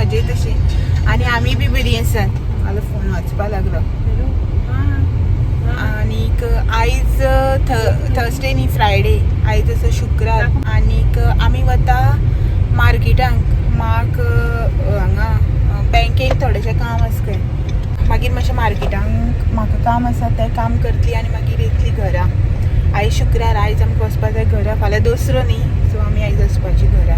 म्हाजेय तशी आनी आमी बी बरी आसात. म्हाजो फोन वाजपा लागलो. आनीक आयज थर्सडे न्ही, फ्रायडे. आयज आसा शुक्रार. आनीक आमी वता मार्केटांक. माक हांगा बँकेक थोडेशें काम आसा खंय. मागीर मातशें मार्केटांक म्हाका काम आसा, तें काम करतली आनी मागीर येतली घरा. आयज शुक्रार, आयज आमकां वचपा जाय घरा. फाल्यां दसरो न्ही, सो आमी आयज वचपाची घरा.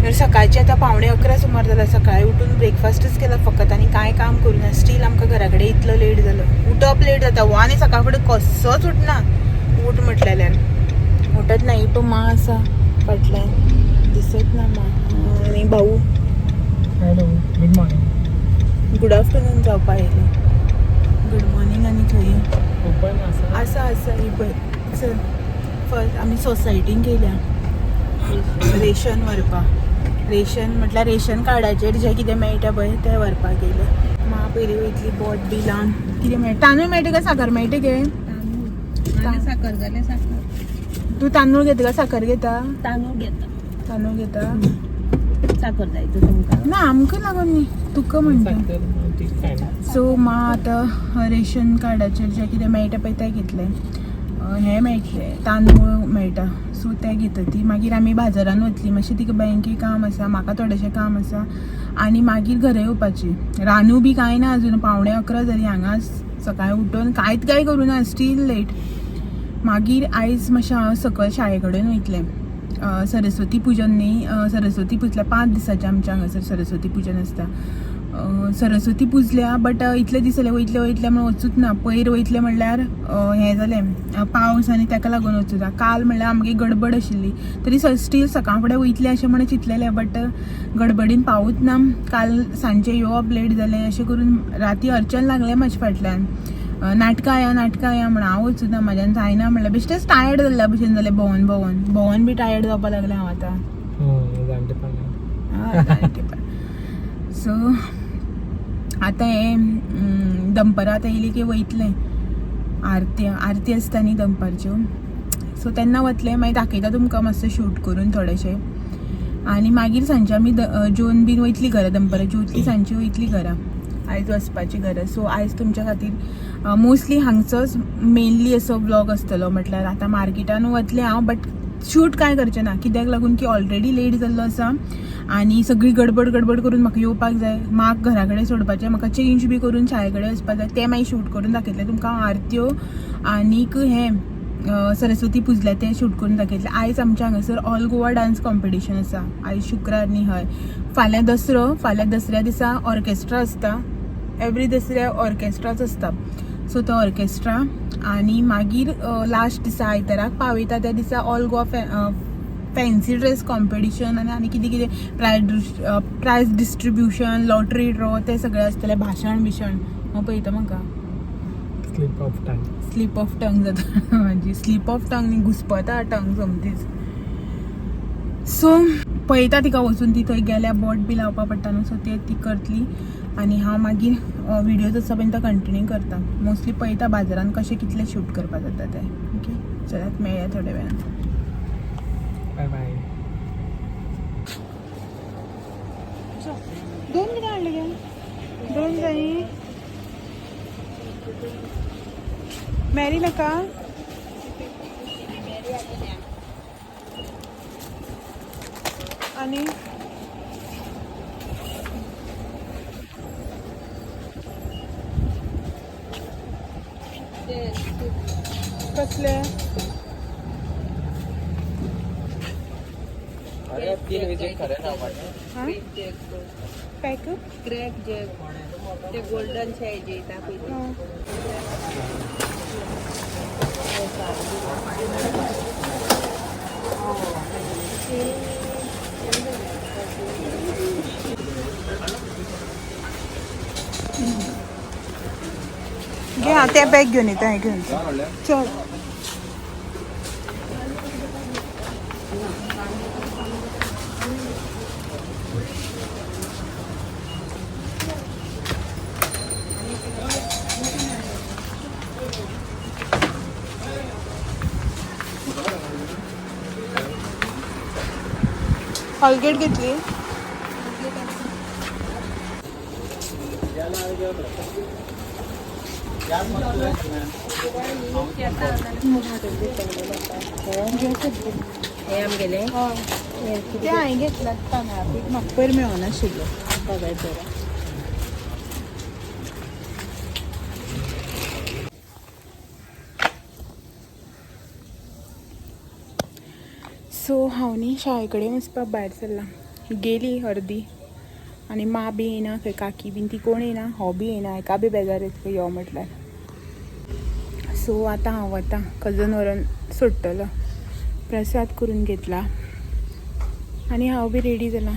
तर सकाळचे आतां 10:45 सुमार जाला. सकाळी उठून ब्रेकफास्टच केला फकत आनी कांय काम करूं ना. स्टील आमकां घरा कडेन इतलो लेट जालो. उठप लेट जाता हो आनी सकाळ फुडें कसोच उठना. उठ म्हटलेल्यान उठत ना. ही पण मा आसा फाटल्यान, दिसत ना मा. आनी भाऊ. Hello, good morning. Good afternoon जावपा येयलें, गुड मॉर्निंग. आनी खंय ओपन आसा? आसा आसा. ही पळय, चल. फर्स्ट आमी सोसायटीन गेल्या रेशन व्हरपाक. रेशन म्हटल्यार रेशन कार्डाचेर जें कितें मेळटा पळय तें व्हरपाक गेले. मा पयलीं वयतली बोट बी लावन कितें मेळटा. तांदूळ मेळटा काय साकर मेळटा गे? साखर जाल्यार साखर. तूं तांदूळ घेता काय साकर घेता? तांदूळ घेता. तांदूळ घेता. साखर जाय तर तुमकां? ना, आमकां लागून न्ही, तुका म्हणटा. साखर काय ना. सो मा आतां रेशन कार्डाचेर जें कितें मेळटा पळय तें घेतलें. हें मेळटलें, तांदूळ मेळटा, सो तें घेता ती. मागीर आमी बाजारान वतली मातशें, तिका बँके काम आसा, म्हाका थोडेशें काम आसा आनी मागीर घरा येवपाची. रानू बी कांय ना अजून. 10:45 जाली. हांगा सकाळी उठून कांयच कांय करूं ना, स्टील लेट. मागीर आयज मातशें हांव सकयल शाळे कडेन वयतलें. सरस्वती पुजन न्ही, सरस्वती पुजल्या. 5 दिसाचें आमच्या हांगासर सरस्वती पुजन आसता. सरस्वती पुजल्या, बट इतले दीस जाले वयतले वयतले म्हणून वचूच ना. पयर वयतले म्हणल्यार हें जालें, पावस आनी ताका लागून वचूं ना. काल म्हणल्यार आमगे गडबड आशिल्ली, तरी स्टील सकाळ फुडें वयतलें अशें म्हणून चिंतलेलें, बट गडबडीन पावूच ना. काल सांजचें येवप लेट जालें. अशें करून राती अर्चन लागलें म्हाजे फाटल्यान, नाटकां या, नाटकां या म्हण. हांव वचूं ना, म्हाज्यान जायना म्हणल्यार. बेश्टेंच टायर्ड जाल्ल्या भशेन जालें. भोंवन भोंवन भोंवन बी टायर्ड जावपाक लागलें हांव आतां. जाणटेपणात. सो आतां हें दनपरां आतां येयली की वयतलें. आरती आरती आसता न्ही दनपारच्यो, सो तेन्ना वतलें. मागीर दाखयता तुमकां मातशें शूट करून थोडेशें. आनी मागीर सांजचे आमी जेवन बीन वयतली घरा. दनपरां जेवतली, सांजची वयतली घरा. आयज वचपाची घरा. सो आयज तुमच्या खातीर मोस्टली हांगचोच मेनली असो व्लॉग आसतलो. म्हटल्यार आतां मार्केटान वतलें हांव, बट शूट कांय करचें ना. कित्याक लागून की ऑलरेडी लेट जाल्लो आसा आनी सगळी गडबड गडबड करून म्हाका येवपाक जाय. माक घरा कडेन सोडपाचें, म्हाका चेंज बी करून शाळे कडेन वचपाक जाय. तें मागीर शूट करून दाखयतलें तुमकां हांव आरत्यो आनीक हें सरस्वती पुजल्या तें शूट करून दाखयतलें. आयज आमच्या हांगासर ऑल गोवा डान्स कॉम्पिटिशन आसा. आयज शुक्रार न्ही, हय. फाल्यां दसरो. फाल्यां दसऱ्या दिसा ऑर्केस्ट्रा आसता. एवरी दसऱ्या ऑर्केस्ट्राच आसता. सो तो ऑर्केस्ट्रा आनी मागीर लास्ट दिसा आयताराक पावयता त्या दिसा all Goa fancy dress competition आनी आनी कितें कितें प्रायज डिस्ट्रिब्युशन, लॉटरी ड्रॉ, तें सगळें आसतलें. भाशण बिशण हांव पळयता म्हाका. Slip of tongue. Slip of tongue जाता म्हाजी. स्लीप ऑफ टंग न्ही, घुसपता टंग सोमतीच. सो पळयता तिका वचून, ती थंय गेल्या बोट बी लावपा पडटा न्हू, सो ते ती करतली आनी हांव मागीर व्हिडियोज आसा पळय तो कंटिन्यू करता. मोस्टली पळयता बाजारान कशें कितलें शूट करपा जाता तें. ओके, चलात मेळया थोड्या वेळान. Bye bye. दोन कितें हाडले गे? दोन जायी मॅरी नाका. आनी कसले? अरे तीन विजीट खरें ना हां, पॅक. क्रॅक जॅक ते गोल्डन शे हेजे येता पळय ते. घे, हांव तें बॅग घेवन येता. हें घेवन चल. कॉलगेट घेतली. हे आमगेले ते हांवें घेतला तांदळा पीठ म्हाका पयर मेळनाशिल्लो पगार जरा. सो हांव न्ही शाळे कडेन वचपाक भायर सरलां. गेली अर्दी आनी मा बी येयना खंय, काकी बीन ती कोण येयना, हो बी येयना, हेका बी बेजार येता यो म्हटल्यार. सो आतां हांव वतां, कजन व्हरोन सोडटलो. प्रसाद करून घेतला आनी हांव बी रेडी जाला.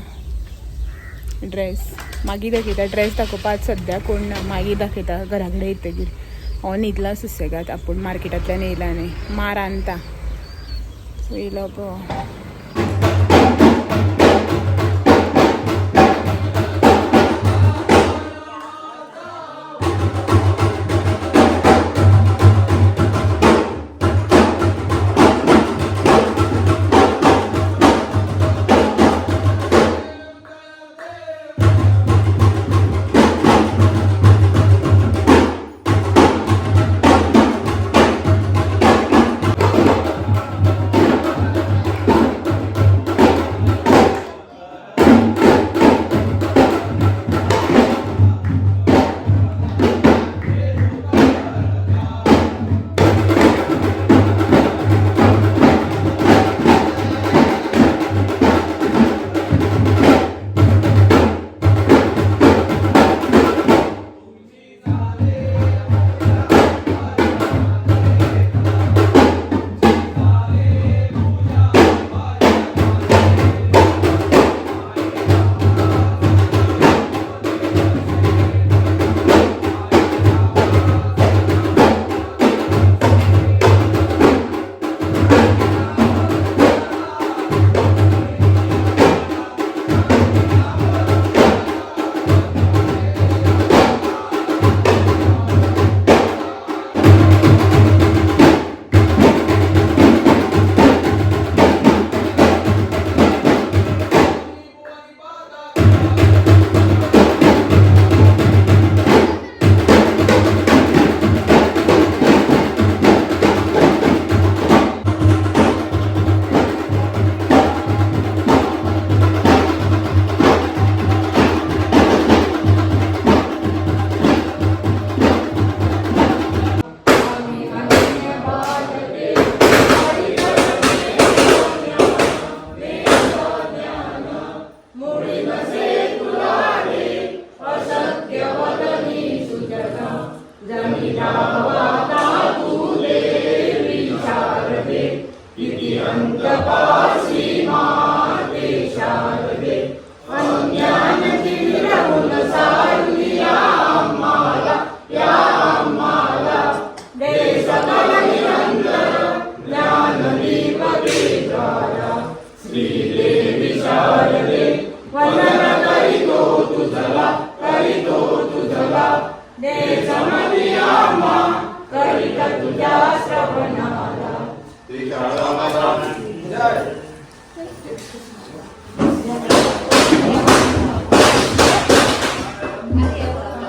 ड्रेस मागीर दाखयता, ड्रेस दाखोवपाक सद्या कोण ना, मागीर दाखयता घरा कडेन येतगीर. हो न्हिदला सुसेगाद, आपूण मार्केटांतल्यान येयला न्ही, मा रांदता. सो येयलो पळय.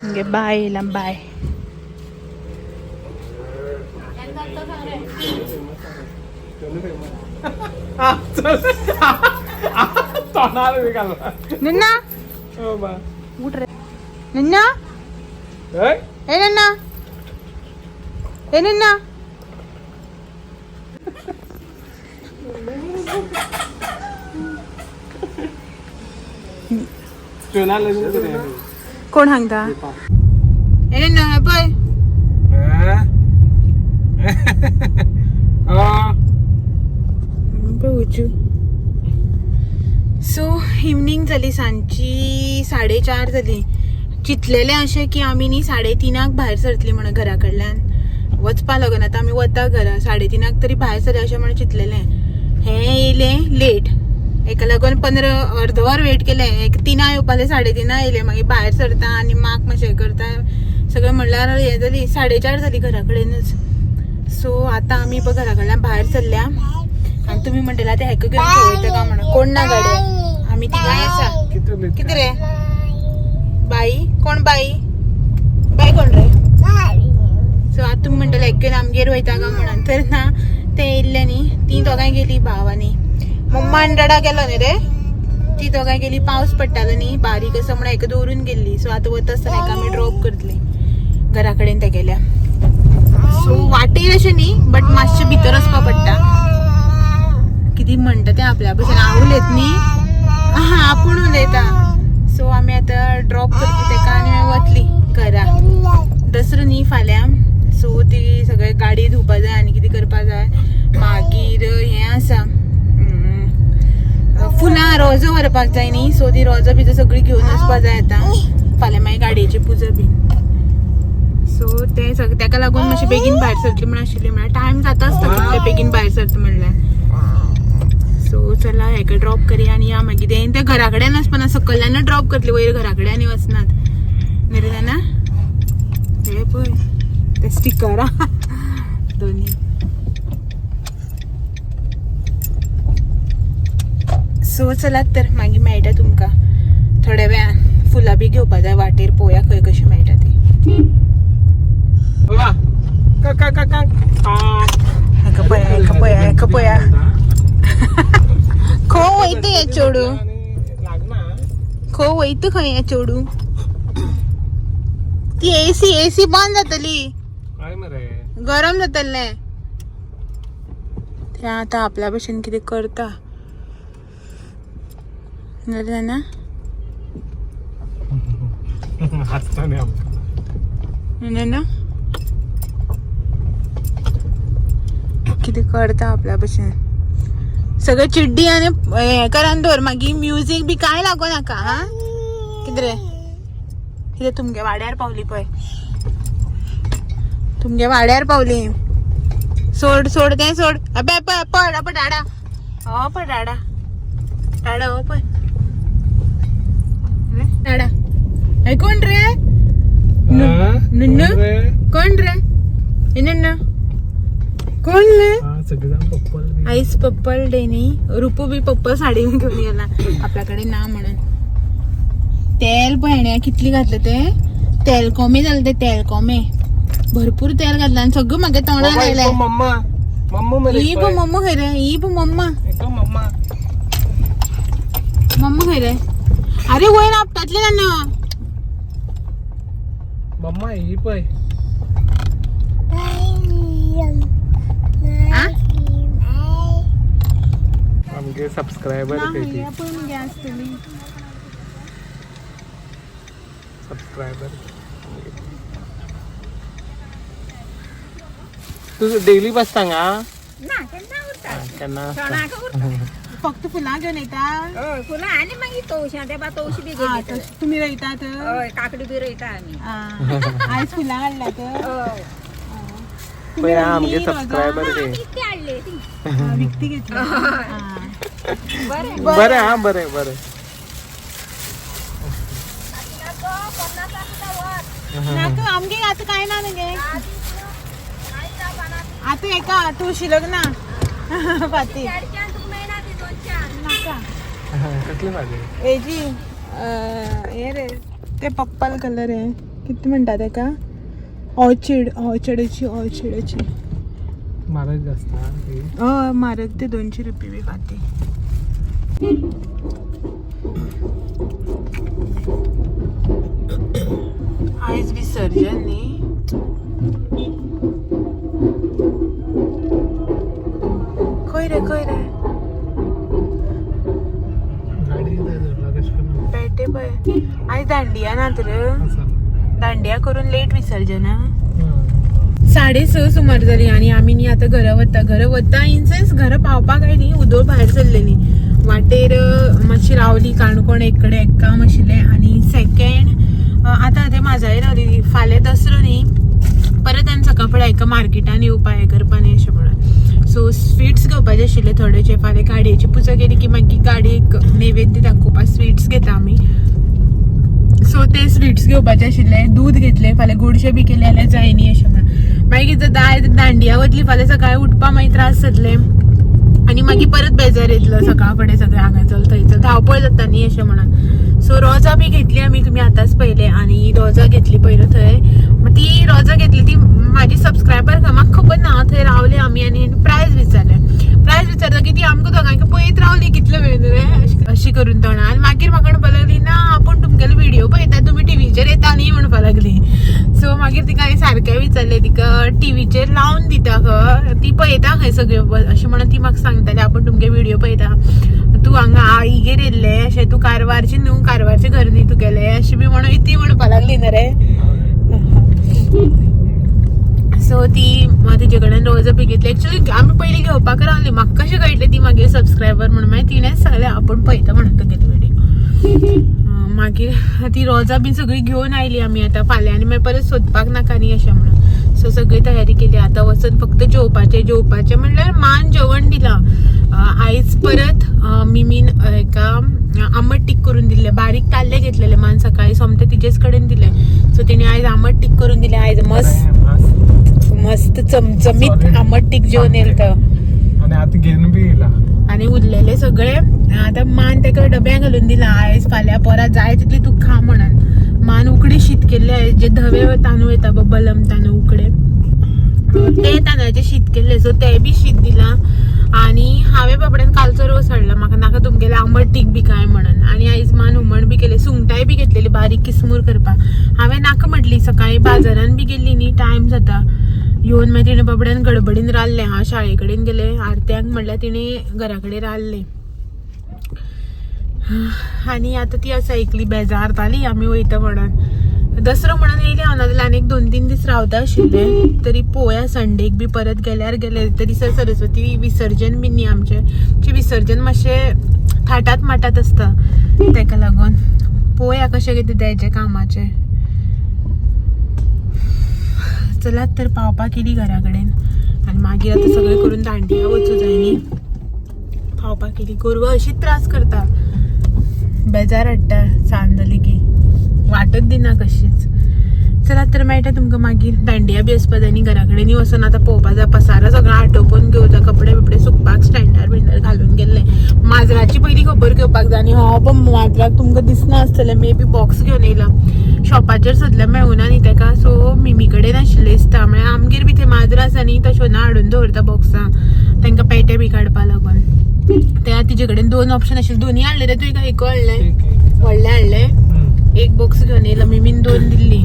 म्हणजे बाय येयला बाय. तोंडार बी घालना. नन्ना ओ बा. उठ रे नन्ना. हय. ए नन्ना, ए नन्ना. चोना लग्न कितें? कोण सांगता? ए नन्ना हें पळय. पळय. सो इवनींग जाली, सांजची 4:30 जाली. चिंतलेलें अशें की आमी न्ही 3:30 भायर सरतली म्हणून घरा कडल्यान वचपा लागून. आतां आमी वता घरा 3:30 तरी भायर सरया अशें म्हणून चिंतलेलें. हें येयलें लेट, हेका लागून 15 अर्द वर वेट केलें. एक 3 येवपालें, 3:30 येयलें. मागीर भायर सरता आनी माक मातशें करता सगळें म्हणल्यार हें जाली 4:30 जाली घरा कडेनच. सो आतां आमी पळय घरा कडल्यान भायर सरल्या आनी तुमी म्हणटले आतां हेका घेवन खंय वयता काय म्हणून. कोण ना गाडयेर, आमी तिगांय आसा. कितें उलयता? कितें रे बाई? कोण बाई? बाय कोण रे. सो आतां तुमी म्हणटले एक घेवन आमगेर वयता काय म्हणून, तर ना ते येयल्ले न्ही, ती दोगांय गेली भाव आनी मम्मा आनी डॅडा गेलो न्ही रे, ती दोगांय गेली. पावस पडटालो न्ही बारीक आसा म्हणून एका दवरून गेल्ली. सो आतां वता आसतना एका आमी ड्रॉप करतली घरा कडेन तेगेल्या. सो वाटेर अशें न्ही बट मातशें भितर वचपा पडटा. कितें म्हणटा तें आपल्या भशेन हांव उलयत न्ही, आपूण उलयता. सो आमी आतां ड्रॉप करतली तेका आनी मागीर वतली घरा. दसरो न्ही फाल्यां, सो ती सगळे गाडी धुवपा जाय आनी कितें करपा जाय. मागीर हें आसा फुलां रोजां व्हरपाक जाय न्ही, सो ती रोजां बिजां सगळीं घेवन वचपा जाय आतां फाल्यां मागीर गाडयेची पुजा बी. सो ते सगळें तेका लागून मातशें बेगीन भायर सरतली म्हण आशिल्ली, म्हळ्यार टायम जाता आसता कितले बेगीन भायर सरता म्हणल्यार. सो चला हेका ड्रॉप करया आनी या मागीर ते घरा कडेन वचपाना, सकयल्यानूच ड्रॉप करतली, वयर घरा कडेन आनी वचनात न्ही रे नाना. हे पळय ते स्टिकरां दोनी. सो चलात तर मागीर मेळटा तुमकां थोड्या वेळान. फुलां बी घेवपा जाय वाटेर, पळोवया खंय कशी मेळटा ती. हेका पळया, हेका पळया, हेका पळया, खो वयता हें चेडूं, खो वयता खंय हें चेडूं. ती एसी एसी बंद जातली, गरम जातलें तें. आतां आपल्या भशेन कितें करता ना. ना कितें करता आपल्या भशेन सगळें चिड्डी आनी हें करान दवर, मागीर म्युजीक बी कांय लागो नाका. हा कितें रे, कितें तुमगे वाड्यार पावली पळय, तुमगे वाड्यार पावली. सोड सोड तें सोड, अबे पळ पड अप डाडा, हो पळ डाडा डाडा, हो पळ डाडा. हे कोण रे नुन्नू, कोण रे हे नुन्नू, कोण रे? आयज पप्पल डे न्ही, रुपू बी पप्पल साडी घेवन गेला आपल्याकडे ना म्हणून. तेल पळय कितली घातलं ते, तेल कमी जालें ते, तेल कमी भरपूर तेल घातलं आनी सगळं म्हागे तोंडार आयलें. मम्मा मम्मा ही पण मम्मा खंय रे, ही पण मम्मा, मम्मा मम्मा खंय रे? अरे वयर आपटातले ना मम्मा ही पळय. आमगे सबस्क्रायबर सबस्क्रायबर. तुझं डेली बसता हांगा? ना केन्ना उरता, केन्ना फक्त फुलां घेवन येता? हय फुलां आनी मागीर तवशां तेबा तवशी बी घेवन. तुमी रोयतात? हय काकडी बी रोयता आमी. आयज फुलां हाडल्यात पळय आमगे सबस्क्रायबर विकती हाडले ती, विकती घेतली. बरें बरें. हा बरें बरें. नाका आमगे आतां कांय ना न्ही गे, आतां एका तुळशी लग्ना फाती नाका. कसली भाजी? हेजी हे रे ते पप्पल कलर हे कितें म्हणटा तेका, ऑर्चिड, ऑर्चिडाची, ऑर्चिडाची म्हारग आसता. हय म्हारग ते, 200 रुपये बी फाती. आयज विसर्जन न्ही, खंय रे खंय रे पेटे पळय. आयज दांडिया ना तर, दांडिया करून लेट विसर्जन. 6:30 सुमार जाली आनी आमी न्ही आतां घरा वता. घरा वता इन सेन्स घरा पावपाक काय न्ही, उदोळ भायर सरलेली वाटेर मातशी रावली काणकोण एक कडेन एक काम आशिल्लें. आनी सेकेंड आतां ते म्हाजाय रावली, फाल्यां दसरो न्ही, परत आनी सकाळ फुडें एका मार्केटान येवपा हें करपा न्ही अशें म्हणून. सो स्वीट्स घेवपाचे आशिल्ले थोडेशे, फाल्यां गाडयेची पुजा केली की मागीर गाडयेक नैवेद्य दाखोवपाक स्वीट्स घेता आमी. सो ते स्वीट्स घेवपाचे आशिल्ले, दूद घेतले, फाल्यां गोडशें बी केलें जाल्यार जाय न्ही अशें म्हणून. मागीर कितें जाता, दांडिया वतली फाल्यां सकाळीं उठपा मागीर त्रास जातले आनी मागीर परत बेजार येतलो सकाळ फुडें सगळें हांगा चल थंय चल, धांवपळ जाता न्ही अशें म्हणून. सो रोजां बी घेतली आमी, तुमी आतांच पळयले. आनी रोजां घेतली पयलू थंय. ती रोजां घेतली ती म्हाजी सबस्क्रायबर खंय म्हाका खबर ना. थंय रावले आमी आनी प्रायस विचारलें. प्रायस विचारता की ती आमकां दोगांक पळयत रावली कितले वेळ रे अशी करून तोंडा. आनी मागीर म्हाका म्हणपाक लागली, ना आपूण तुमगेले व्हिडिओ पळयता, तुमी टिवीचेर येता न्ही म्हणपाक लागली. सो मागीर तिका हांवें सारकें विचारलें, तिका टिवीचेर लावन दिता खंय, ती पळयता खंय सगळ्यो, अशें म्हणून ती म्हाका सांगताली आपूण तुमगे व्हिडिओ पळयता, तूं हांगा आईगेर येयल्लें अशें, तूं कारवारची न्हू, कारवारचें घर न्ही तुगेलें अशें बी म्हणून ती म्हणपाक लागली न्हू रे. सो ती तिजे कडेन रोजां बी घेतली. एक्चुअली आमी पयलीं घेवपाक रावली, म्हाका कशें कळटलें ती मागीर सबस्क्रायबर म्हणून. मागीर तिणेंच सांगलें आपूण पळयता म्हणून तुगेली व्हिडिओ. मागीर ती रोजां बी सगळीं घेवन आयली आमी. आतां फाल्यां आनी मागीर परत सोदपाक नाका न्ही अशें म्हणून. सो सगळी तयारी केली. आतां वचून फक्त जेवपाचें. जेवपाचें म्हणल्यार मान जेवण दिलां आयज परत. मिमीन हेका आमट टीक करून दिल्ले, बारीक ताल्ले घेतलेले मान सकाळी सोमते तिजेच कडेन दिले. सो तिणे आयज आमट टीक करून दिले. आयज मस्त मस्त मस्त चमचमीत Solid. आमट टीक जेवन येयला तो. आनी आतां घेवन बी येयला. आनी उरलेले सगळे आतां मान ताका डब्या घालून दिला. आयज फाल्यां परां जाय तितली तूं खा म्हणून. मान उकडी शीत केल्ले, जे धवे तांदूळ येता पळय, बलम तांदूळ उकडे, ते तांदळाचें शीत केल्लें. सो तें बी शीत दिलां. आनी हांवें बाबड्यान कालचो रोस हाडला, म्हाका नाका तुमगेलें आंबट तीख बी काय म्हणून. आनी आयज मान हुमण बी केलें, सुंगटांय बी घेतलेली बारीक किसमूर करपाक. हांवें नाका म्हटली, सकाळीं बाजारान बी गेल्ली न्ही, टायम जाता येवन. मागीर तिणें बाबड्यान गडबडीन रांदलें. हांव शाळे कडेन गेलें आरत्यांक, म्हणल्यार तिणें घरा कडेन रांदलें. आनी आतां ती आसा एकली, बेजारताली आमी वयता म्हणून. दसरो म्हणून येयली हांव, नाजाल्यार आनी एक 2-3 दीस रावता आशिल्लें. तरी पळोवया, संडेक बी परत गेल्यार गेले. त्या दिसा सरस्वती विसर्जन बी न्ही आमचें, विसर्जन मातशें थाटात माटात आसता, तेका लागून पळोवया कशें कितें तेजें कामाचें. चलात तर पावपाक केली घरा कडेन आनी मागीर आतां सगळें करून दांडिया वचूं जाय न्ही. पावपाक केली. गोरवां अशीच त्रास करता, बेजार हाडटा, सांज जाली की वाटच दिना कशीच. चला तर मेळटा तुमकां मागीर. दांडिया बी वचपा जाय न्ही, घरा कडेन वचून आतां पळोवपा जाय. पसारो सगळो आटोपून घेवं जाय, कपडे बिपडे सुकपाक स्टँडार बिंडार घालून गेल्ले. माजराची पयली खबर घेवपाक जाय. आनी हो पण माजराक तुमकां दिसना आसतलें, मे बी बॉक्स घेवन येयला. शॉपाचेर सोदल्यार मेळुना न्ही तेका. सो मिमी कडेन आशिल्लें दिसता. म्हळ्यार आमगेर बी थंय माजरां आसा न्ही, तश्यो हाडून दवरता बॉक्सां तांकां पेटे बी काडपा लागून. त्या तिजे कडेन 2 ऑप्शन आशिल्ले, दोन्ही हाडले रे तुवें काय एकू हाडलें? व्हडलें हाडलें. एक बॉक्स घेवन येयलो, मिमीन 2 दिल्ली,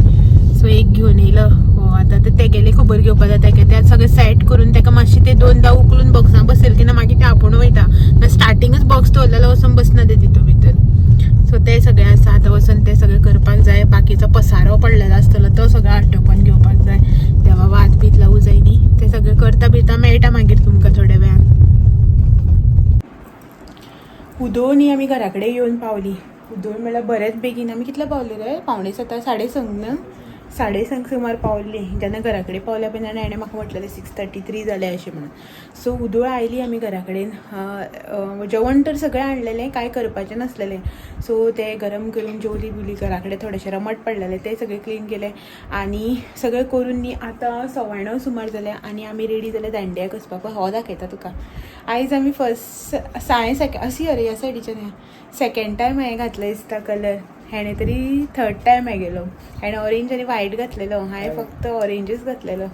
सो एक घेवन येयलो हो. आतां ते तेगेली खबर घेवपा जाय तेका. ते सगळें सेट करून तेका मातशें ते 2दा उखलून बॉक्सां बसयलें की ना मागीर ते आपूण वयता. ना स्टार्टिंगच बॉक्स दवरलें जाल्यार वचून बसना ते तितून भितर. सो ते सगळें आसा, आतां वचून ते सगळें करपाक जाय. बाकीचो पसारो पडलेलो आसतलो तो सगळो आटोपून घेवपाक जाय. देवा वात बीत लावूं जाय न्ही. ते सगळें करता बिरता मेळटा मागीर तुमकां थोड्या वेळान. उदो न्ही आमी घरा कडेन येवन पावली. उदोळ म्हणल्यार बरेंच बेगीन. आमी कितले पावली रे? 6:45, 6:30 न्हू, 6:30 सुमार पावली. जेन्ना घरा कडेन पावल्या पळय तेन्ना हेणें म्हाका म्हटलेलें 6:33 जालें अशें म्हणून. सो उदोळ आयली आमी घरा कडेन. जेवण तर सगळें हाडलेलें, कांय करपाचें नासलेलें. सो तें गरम करून जेवली बिवली. घरा कडेन थोडेशें रमट पडलेलें तें सगळें क्लीन केलें आनी सगळें करून न्ही आतां 9:15 सुमार जालें आनी आमी रेडी जाले दांडियाक वचपाक. हो दाखयता तुका. आयज आमी फर्स्ट सायें सेकेंड अशी अरे ह्या सायडीच्यान सेकेंड टायम हांवें घातलो दिसता कलर. हेणें तरी थर्ड टायम हांवें गेलो. हेणें ऑरेंज आनी व्हायट घातलेलो, हांवें फक्त ऑरेंजच घातलेलो.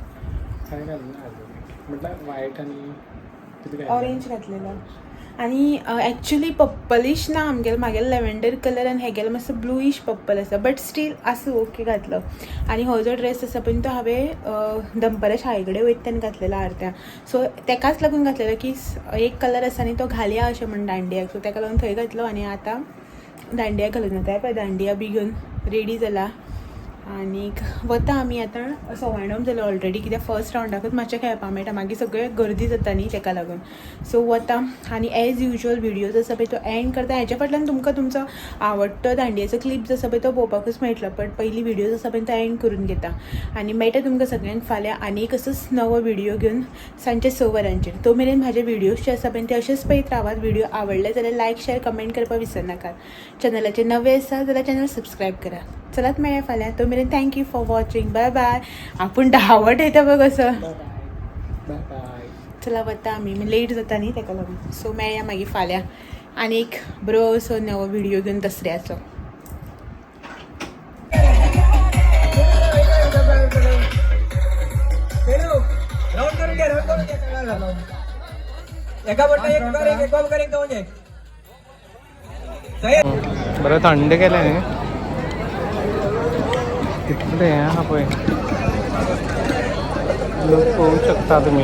काय घालूं ना अजून, म्हटल्यार व्हायट आनी कितें काय? ऑरेंज घातलेलो आनी एक्चुली पर्पलिश ना आमगेलो, म्हागेलो लेवेंडर कलर आनी हेगेलो मातसो ब्लुईश पर्पल आसा, बट स्टील आसूं, ओके घातलो. आनी हो जो ड्रेस आसा पळय तो हांवें दनपारां शाळे कडेन वयता तेन्ना घातलेलो आरत्या. सो तेकाच लागून घातलेलो की एक कलर आसा न्ही तो घालया अशें म्हण दांडियाक. सो तेका लागून थंय घातलो आनी आतां दांडिया घालून वता. पळय दांडिया बी घेवन रेडी जाला आनीक वता आमी. आतां 9:15 जालें ऑलरेडी, कित्याक फर्स्ट रावंडाकूच मातशें खेळपाक मेळटा, मागीर सगळें गर्दी जाता न्ही तेका लागून. सो वता आनी एज युजल व्हिडियोज आसा पळय तो एंड करता. हेच्या फाटल्यान तुमकां तुमचो आवडटो दांडियाचो क्लिप जो आसा पळय तो पळोवपाकूच मेळटलो, बट पयलीं व्हिडियोज आसा पळय तो एंड करून घेता. आनी मेळटा तुमकां सगळ्यांक फाल्यां आनी एक असोच नवो व्हिडियो घेवन सांजचे 6 वरांचेर. तो मेरेन म्हाजे व्हिडियोज जे आसा पळय ते अशेच पळयत रावात. व्हिडियो आवडले जाल्यार लायक, शेर, कमेंट करपाक विसरनाकात. चॅनलाचेर नवे आसा जाल्यार चॅनल सबस्क्रायब करा. चलात मेळया फाल्यां, तो मेरेन thank you for watching, bye bye. आपूण धांवत येता बघ असो. बाय बाय. चला वता आमी, लेट जाता न्ही तेका लागून. सो मेळया मागीर फाल्यां आनी एक बरो असो नवो व्हिडियो घेवन दसऱ्याचो. बरं थंड केलें न्ही कितलें हें आहा पळय, लोक पळोवंक शकता तुमी.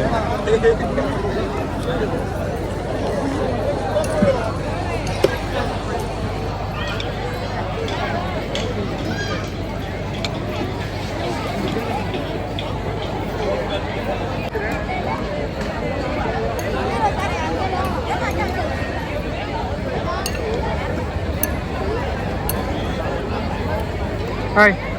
हाय.